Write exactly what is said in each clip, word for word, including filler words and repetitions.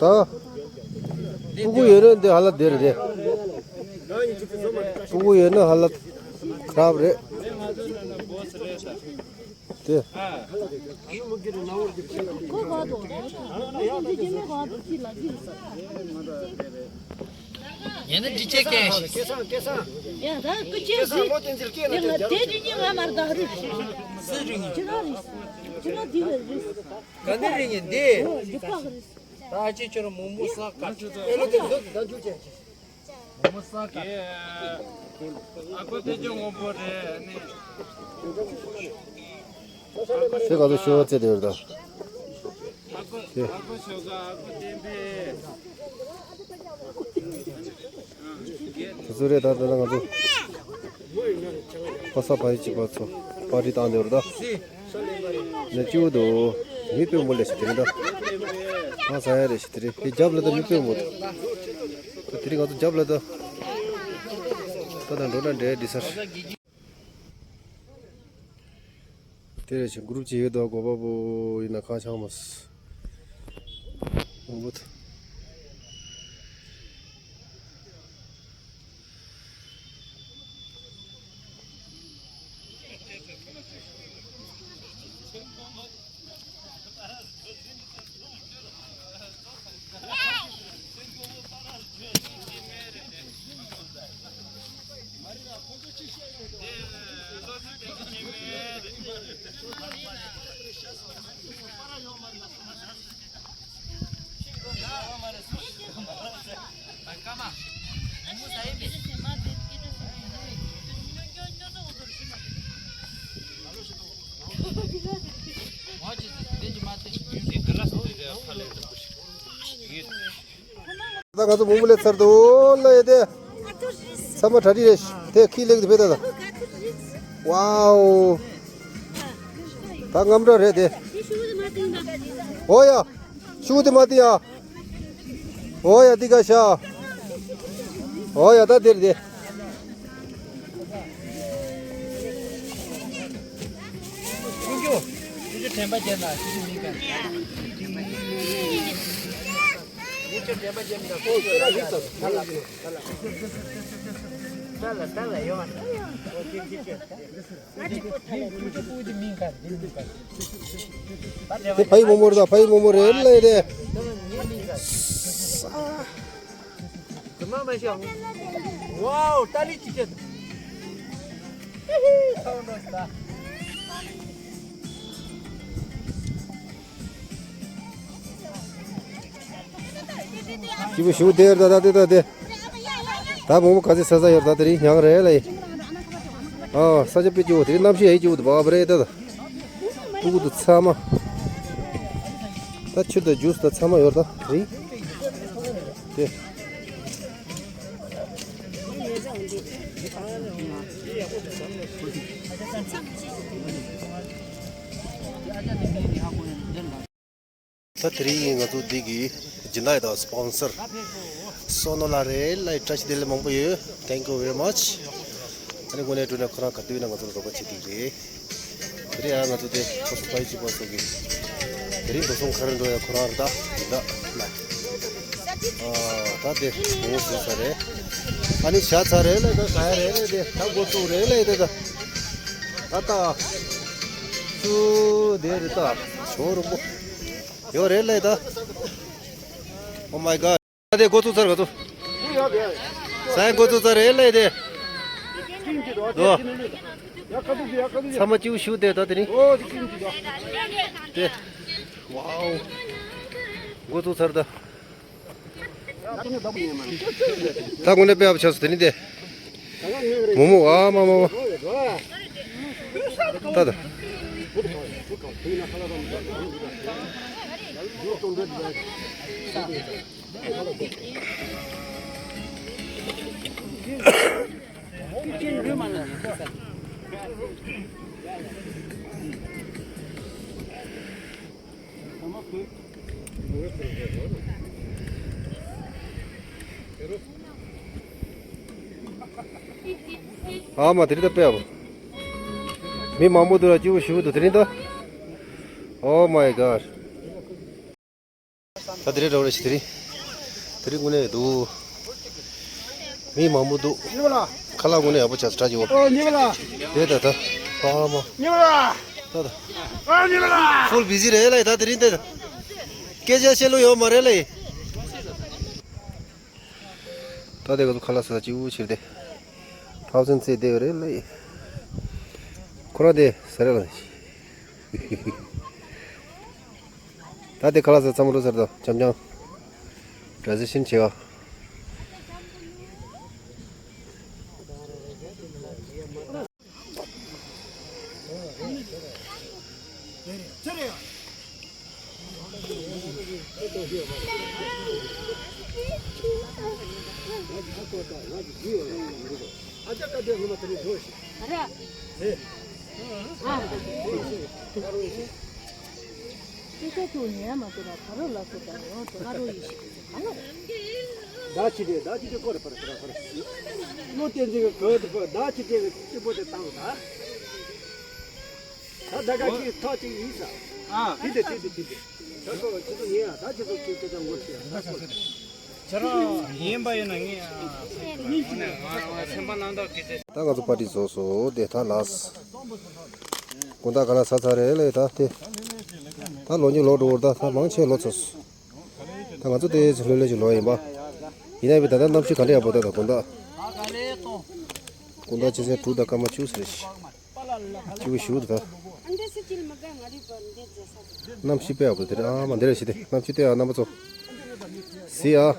ད། སྤུ་གུ་ཡོད་ན་འདི་ཧ་ལ་བདེ་རེད་དེ། སྤུ་གུ་ཡོད་ན་ཧ་ལ་ཁྲབ་རེད་དེ། ཡང་ན་འདི་ཆེ་སྐད་ཤིག་སྐལ་བཟང་སྐལ་བཟང་། ཡ་ད་སྐུ་ཅན་ཟིག་ལོ་བསྟན་འཛིན་སྐད་ན་ཡ་ང་དེ་རིང་ཉིན་ང་མར་ད་རུ་ཞིག་སུ་རིང་ཡིན། ཅི་རང་རེད། ཅི་རང་འདི་རེད། ག་ནས་རིང་ཡིན་འདི། ཨོ་འདི་པགས་རེད། ད་ཨ་ཅེ་ཁྱོད་རང་མོ་མོ་ས་ཀ་ཨེ་ལོ་དེ་ཟོ་ད་འཇུ་ཅན་ཅི། མོ་མོ་ས་ཀ་ཨ་ཁུ་དེ་ཅོ་ངོ་པོ་རེད་ནི། དེ་ག་ཚོད་ཤོར་བ་བཙལ་དེ་ཡོད་ད། དེ། དེ་ཚོ་རེད་ད། ད་ལྟ་ང་ཚོ་ཕ་ས་ཕ་ཡུལ་གཅིག་པ་ཚོ་པར་ཊི་བཏང་དེ་བར་ད། ནས་སྐྱིད་པོ་འདུག་མི་དཔོན་པོ་ལས་ཤིག་དེ་རེད་ད། ང་ས་ཡ་རེད་ཤིག་དེ་རེད། དེ་རྒྱབ་ལ་ད་མི་དཔོན་པོ་འདུག་ད་དེ་རིང་ང་ཚོ་རྒྱབ་ལ་ད། ད་ད་འགྲོ་ན་འདྲེ་འདི་སར། དེ་རེད་ཆེ་གུ་རུབ་ཅིག་ཡོད་དོ་གོ་པ་པོ་ཡིན་ན་ཁ་ཆག་མ་སི། ཨོ་བུད། ད་ང་ཚོ་མུ་མུ་ལེ་ཚར་དུ་ལ་ཡེ་དེ། ཚ་མ་གྲ་སྒྲིག་རེད། དེ་ཁི་ལེགས་དེ་ཕེ་ད་ད། ཝའོ། ད་རྔམ་འདྲ་རེད་དེ། ཨོ་ཡ། ཤུ་དེ་མ་དེ་ཡ། ཨོ་ཡ་དེ་ག་ཤ། ཨོ་ཡ་ད་དེར་དེ། ཀུ་ཀུ། ཀུ་ཀུ་དྲན་པ་བརྒྱབ་ན་ཀུ་ཀུ་མིན་ག་ཡིན་ཅོ་དྲན་པ་བརྒྱབ་མི་ད་ཀུ་ཀུ་ལ་ཡ། ད་ལ་ད་ལ་ཡོང་ཨ། དེ་ཕ་ཡི་མོ་མོ་རེད་ད། ཕ་ཡི་མོ་མོ་རེད་ལ་ཡེ་དེ། ཝའོ། ཏ་ལི་ཅི་ཅེ། སྐྱིད་པོ་ཞུ་དེར་ད་ད་དེ་ད་དེ། ད་མོ་མོ་ག་ཚེ་ས་ས་ཡོར་ད་དེ་རིང་ཉང་རེད་ལ་ཡེ། ཨ་ས་ཆ་པི་ཅི་བོ་དེ་རིང་གནམ་གཤིས་ཧེ་ཅི་བོ་དེ་བ་བ་རེད་ད་ད། ཕྲུ་གུ་དེ་ཚང་མ། ད་ཆུ་དང་ཇུས་དང་ཚང་མ་ཡོད་ད་རེད། དེ། ད་དེ་རིང་ང་ཚོ་འདི་གི་སྦྱིན་བདག་དང་སི་པོན་སར་སོ་ནོ་ལགས་རེད་ལ་ཡེ། བཀྲ་ཤིས་བདེ་ལེགས་མང་པོ་ཡོད། Thank you very much. ཨ་ནི་དངོས་གནས་དྲང་གནས་ཁོ་རང་ག་དུས་ཡིན་ན་ང་ཚོར་རོགས་པ་བྱེད་ཀྱི་རེད། དེ་རིང་ཡང་ང་ཚོ་དེ་ཁོ་ཚོ་ཕ་ཡུལ་གཅིག་པ་ཚོ་གི་དེ་རིང་འགྲོ་སོང་ག་རེ་འགྲོ་ཡ་ཁོ་རང་རེད་ད། ཡིན་ད་ལ། ཨ་ད་དེ་ངོ་བོ་བཟོས་ཚར་རེད། ཨ་ནི་བཞག་ཚར་རེད་ལ། ད་ཟ་ཡ་རེད་ལ། དེ་ད་འགོ་བཙུགས་རེད་ལ། དེ་ད་ད་ད་ཚུ་དེ་རེད་ད། ཞོ་རུ་མོ་ཡོད་རེད་ལ་ད། Oh my god. ད་དེ་འགོ་བཙུགས་ཚར་ག་ཚོ། ས་ཡ་འགོ་བཙུགས་ཚར་རེད་ལ་དེ། དོ། ཚང་མ་ཅིའུ་ཞུ་དེ་ད་དེ་རིང་། དེ། ཝའོ། འགོ་བཙུགས་ཚར་ད། ད་དངོས་གནས་དཔེ་ཡག་པོ་ཆགས་སོང་དེ་རིང་དེ། མོ་མོ་ཨ་མ་མ་མ། ད་ད། ཨ་མ་དེ་རིང་ད་དཔེ་ཡག་པོ། མི་མང་པོ་འདུག་ལ་སྐྱིད་པོ་ཞེ་པོ་འདུག་དེ་རིང་ད། Oh my god. ད་དེ་རིང་རོགས་རེ་ཞིག་དེ་རིང་། དེ་རིང་དངོས་གནས་འདུག་མི་མང་པོ་འདུག་ཁ་ལག་དངོས་གནས་ཡག་པོ་ཆགས་སོང་། དྲ་ཇི་བོ། དེ་ད་ད། ཨ་མ། ད་ད། ཧྥུལ་བི་ཟི་རེད་ལ་ད་དེ་རིང་ད། སྐད་ཆ་བཤད་ལུགས་ཡོད་མ་རེད་ལ། ད་དེ་ག་ཚོ་ཁ་ལག་ཟ་ཅིའུ་ཕྱིར་ཏེ། ཕག་ཚན་ཚེ་བསྡད་ཡོད་རེད་ལེ། ཁོ་ར་དེ་ཟ་རེད་ལ། ད་དེ་ཁ་ལག་ཟ་ཚང་མ་འགྲོ་ཟེར་དོ་འཇམ་འཇམ། transition་བྱེད་བ། བདག་ཅི་སྟེ་བདག་ཅི་སྟེ་ཁོ་རེ་ཕར་ཕར་ཕར། བློ་བསྟན་འཛིན་གྱི་གོས་དེ་ཕར་བདག་ཅི་སྟེ་གི་སྐྱིད་པོ་དེ་བཏང་ད། ད་ད་ག་གི་ཐོག་ཅིག་ཡིན་ས། ཨ། དེ་དེ་དེ་དེ་དེ་དེ། ད་ཁོ་ཁྱེད་ཚོ་ཉན་ཡ། ད་ཁྱེད་ཚོ་ཁྱེད་ཁྱེད་ཚོ་ངོ་ཤེས་ཡ། ད་ཁོ། ཁྱེད་རང་ཡིན་པ་ཡིན་ན་ངས་ཨ་སེམས་པ་རྣམ་དག་གི་ཚེ། ད་ང་ཚོ་པར་ཊི་རྫོགས་སོང་། དེ་ད་ལགས། དགོང་དག་ག་ལ་ཟ་ཚར་རེད་ལེ། ད་དེ་ད་ལོ་ཉི་ལོ་འགྲོ་བར་ད་ད་མང་ཆེ་ལོ་ཚར་སོང་། ད་ང་ཚོ་དེ་ཚོ་ལྷོད་ལྷོད་ཅིག་ལོ་ཡིན་པ། ཡིན་ན་ཡང་ད་ལྟ་གནམ་གཤིས་ག་འདྲ་ཡག་པོ། ད་ད་དགོང་དག་དགོང་དག་ཆུ་ཚོད་དྲུག་དང་སྐར་མ་བཅུ་ཟེར་ཞིག་སྐྱིད་པོ་ཞུ་འདུག་ད། གནམ་གཤིས་དཔེ་ཡག་པོ་དེ་རེད། ཨ་མ་འདི་རེད་ཤི་དེ། གནམ་གཤིས་དཔེ་ཡག་རྣམ་པ་ཚོ། གཟིགས་ཨ།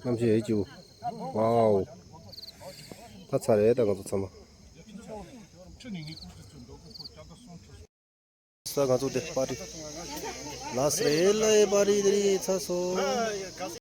གནམ་གཤིས་ཡག་ཅིག་ཝའོ། ད་ཚར་རེད་ད་ང་ཚོ་ཚང་མ། ས་ང་ཚོ་དེ་པར་ཊི་ལགས་རེད་ལེ། པར་ཊི་དེ་རིང་ཚར་སོང་།